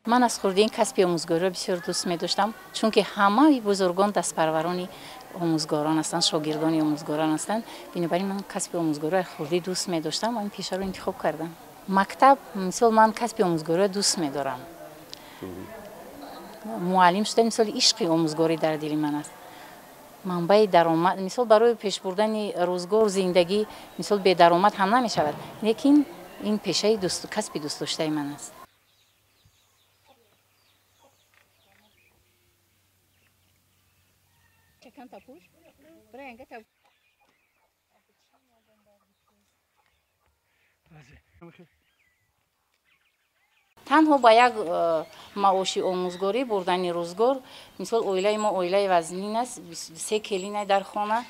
Ман аз хурдӣ ин касби омӯзгориро бисёр дӯст медоштам, чунки ҳамаи бузургон дастпарварони омӯзгорон ҳастанд, шогирдони омӯзгорон ҳастанд. Бинобар ин ман касби омӯзгориро аз хурдӣ дӯст медоштам ва ин пешаро интихоб кардам. Мактаб, мисол, ман касби омӯзгориро дӯст медорам. Муаллим шуда, мисол, ишқи омӯзгорӣ дар дили ман аст. Манбаи даромад, мисол, барои пешбурдани рӯзгор, зиндагӣ, мисол, бедаромад ҳам намешавад, лекин ин пешаи касби дӯстдоштаи ман аст. Танҳо ба як маоши омӯзгорӣ бурдани рӯзгор, мисол, оилаи мо оилаи вазнин аст, се келина дар хона,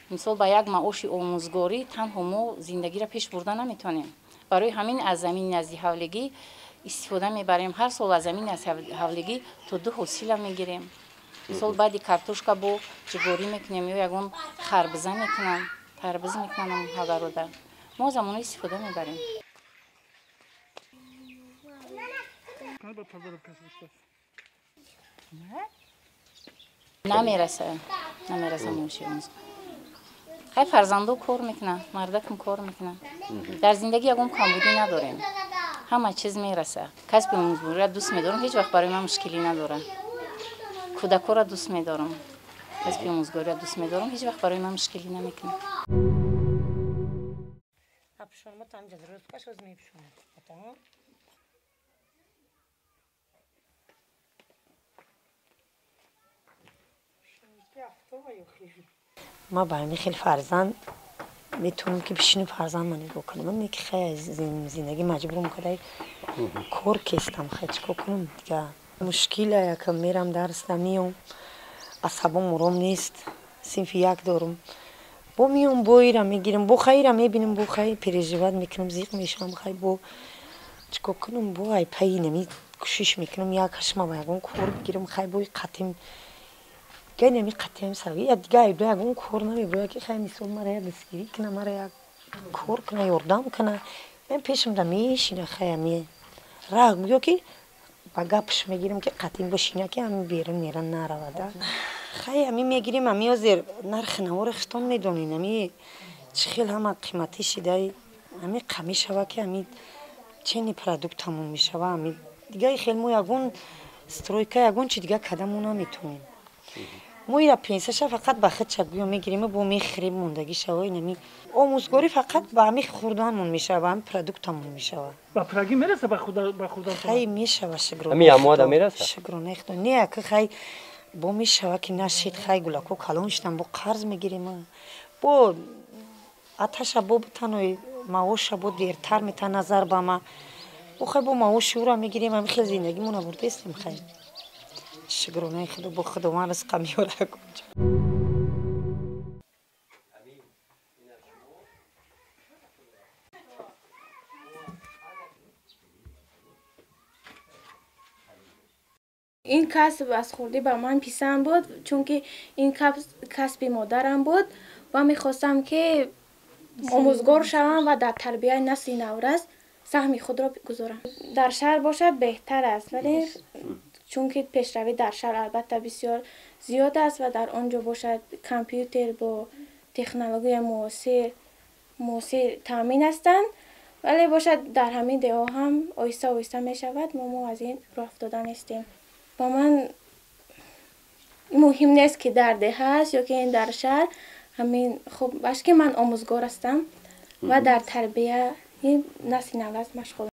мисол, ба як маоши омӯзгорӣ танҳо мо зиндагиро пеш бурда наметавонем. Барои ҳамин аз замини назди ҳавлигӣ истифода мебарем. Ҳар сол аз замини аз ҳавлигӣ то 2 ҳосила мегирем. Мисол, баъди картошка бо ҷугорӣ мекунем ё ягон харбиза мекунам, тарбиз мекунам ҳагарода. Мо замоно истифода мебарем. Намераса, намераса маоши омӯзгор. Хай фарзандо кор мекунанд, мардакам кор мекунанд. Дар зиндагӣ ягон камбудӣ надорем. Ҳама чиз мераса. Касби омӯзгориро дӯст медорам, ҳеҷ вақт барои ман мушкилӣ надорад. Кӯдакҳоро дӯст медорам, касби омӯзгориро дӯст медорам, ҳеҷ вақт барои ман мушкилӣ намекунад. Ма ба ҳамин хел фарзанд метавонам ки бишинам фарзандма нигоҳ кунам. Ман ки хай зиндагӣ маҷбурам карда кор кестам, хай чӣ кор кунам дига. Мушкила якам мерам дарсда миём, асабом ором нест, синфи як дорум. Бо миём бо ира мегирам, бо хайра мебинам, бо хай переживать мекунам, зиқ мешавам, хай бо чӣ кор кунам, бо ай пайи нами кӯшиш мекунам, як ҳашма ба ягон кор бигирам, хай бо қатим нами қатиам сави, я дига айб ягон кор намеброяд ки хай мисол мара як дастгирӣ куна, мара як кор куна, ёрдам куна. Ман пешам да мешина, хай ами раҳ гӯё ки ба гапш мегирам ки қатим бошина ки ами берун меран наравада. Хай ами мегирим, ами ҳозир нархи навори хитон медонин, ами чӣ хел ҳама қиматӣ шидай, ами қамӣ шава ки ами чени продукт тамом мешава, ами дига хел мо ягон стройка ягон чи дига када мо наметонем. Мо ира пенсияша фақат ба худша гӯё мегирем бо мехӯрем мондагӣ шава, инами омӯзгорӣ фақат ба ҳами хӯрданмон мешава, ба ҳами продуктамон мешава. Ба пурагӣ мераса ба хӯрдан? Хай мешава, шукрона. Ҳами амода мераса? Шукрона Худо. Не, ака хай бо мешава ки нашид, хай гулако калон шидан, бо қарз мегирем. Бо аташа бо бутаной маоша бо дертар мета назар ба ма. Бо хай бо маоши ӯра мегирем, ҳами хел зиндагимона бурдестем хай. Шукронаи Худо, бо Худованд ризқа меорад. Ин касб аз хурдӣ ба ман писанд буд, чунки ин касби модарам буд ва мехостам ки омӯзгор шавам ва дар тарбияи насли наврас саҳми худро гузорам. Дар шаҳр бошад беҳтар аст, вале чунки пешравӣ дар шаҳр албатта бисёр зиёд аст ва дар он ҷо бошад компютер бо технологияи муосир таъмин ҳастанд, вале бошад дар ҳамин деҳо ҳам оҳиста оҳиста мешавад. Мо аз ин роҳ афтода нестем. Ба ман муҳим нест ки дар деҳа аст ё ки ин дар шаҳр, ҳамин хуб баш ки ман омӯзгор ҳастам ва дар тарбияи насли наврас машғулам.